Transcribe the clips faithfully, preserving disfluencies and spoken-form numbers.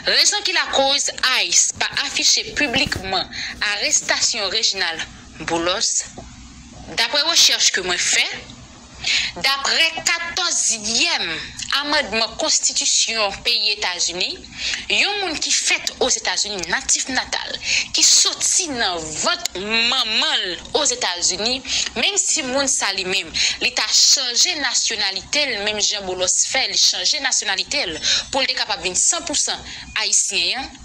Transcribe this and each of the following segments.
Rezon ki lakoz ICE pa afiche piblikman arestasyon Reginald Boulos, daprè rechèch ke mwen fè, daprè katòzyèm amandman konstitisyon peyi Etazini, yon moun ki fèt Ozetazini, natif natal, ki soti nan vant manman l Ozetazini, menm si moun sa li menm, li ta chanje nasyonalite l, menm jan Boulos fè, li chanje nasyonalite l pou l te kapab vin san pou san ayisyen an,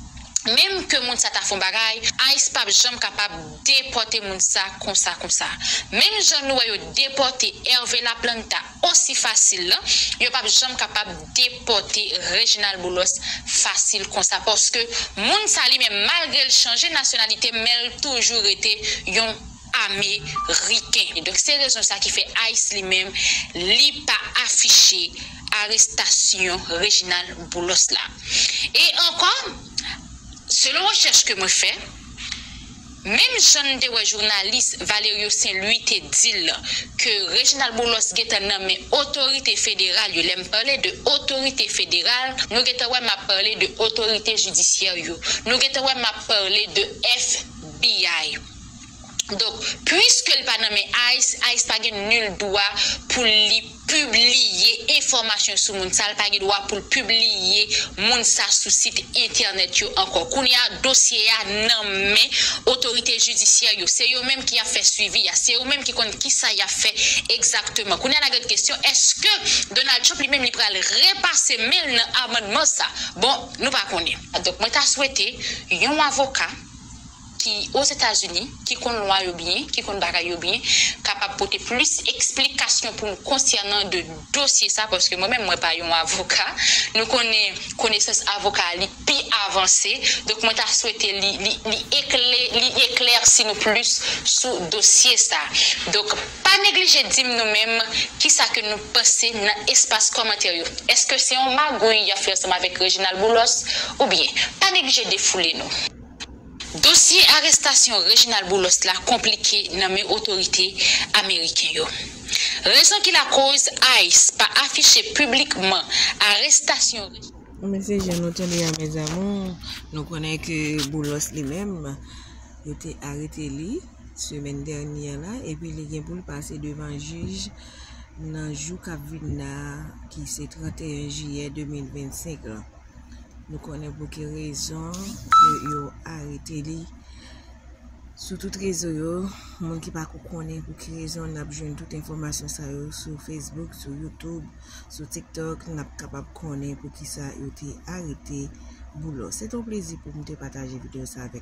menm ke moun sa ta fè yon bagay, ICE p ap janm kapab depòte moun sa konsa konsa. Menm jan nou wè yo depòte Hervé Laplanta osi fasil lan, yo p ap janm kapab depòte Reginald Boulos fasil konsa, paske moun sa li menm, malgre l chanje nasyonalite, men l toujou rete yon Ameriken. Donk, se rezon sa ki fè ICE li menm, li pa afiche arestasyon Reginald Boulos la. E ankò, selon rechèch ke mwen fè, menm jan n te wè jounalis Valerio Saint Louis te di l ke Reginald Boulos gentan nan men otorite federal yo, lè m pale de otorite federal, nou gentan wè m ap pale de otorite jidisyè yo, nou gentan wè m ap pale de FBI. Donk, piske l pa nan men ICE, ICE pa gen nil dwa pou li pibliye enfòmasyon sou moun sa, l pa gen dwa pou l pibliye moun sa sou sit entènèt yo ankò. Kounye a, dosye a nan men otorite jidisyè yo. Se yo menm ki ap fè swivi a, se yo menm ki konn kisa y ap fè egzakteman. Kounye a, n a gen kesyon, èske Donald Trump li menm li pral repase men l nan amandman sa? Bon, nou pa konnen. Donk, mwen ta swete yon avoka ki Ozetazini, ki konn lwa yo byen, ki konn bagay yo byen, kapab pote plis eksplikasyon pou nou konsènan de dosye sa, paske mwen menm, mwen pa yon avoka. Nou konnen konesans avoka a, li pi avanse. Donk, mwen ta swete li, li, li eklè-, li eklèsi nou plis sou dosye sa. Donk, pa neglije di m nou menm, kisa ke nou panse nan espas kòmantè yo. Èske se yon magouy y ap fè ansanm avèk Reginald Boulos? Oubyen, pa neglije defoule nou. Dosye arestasyon Reginald Boulos la konplike nan men otorite ameriken yo. Rezon ki lakoz ICE pa afiche piblikman arestasyon Reginald. Men se jan nou tande a, mes amours, nou konnen ke Boulos li menm, yo te arete li semèn dènyè la, epi li gen pou l pase devan jij nan jou k ap vin la, ki se trannteyen jiyè de mil vennsenk lan. Nou konnen pou ki rezon ke yo arete li. Sou tout rezo yo, moun ki pako konnen pou ki rezon, n ap jwenn tout enfòmasyon sa yo sou Facebook, sou YouTube, sou TikTok, n ap kapab konnen pou ki sa yo te arete Boulos. Se te yon plezi pou m te pataje videyo sa avèk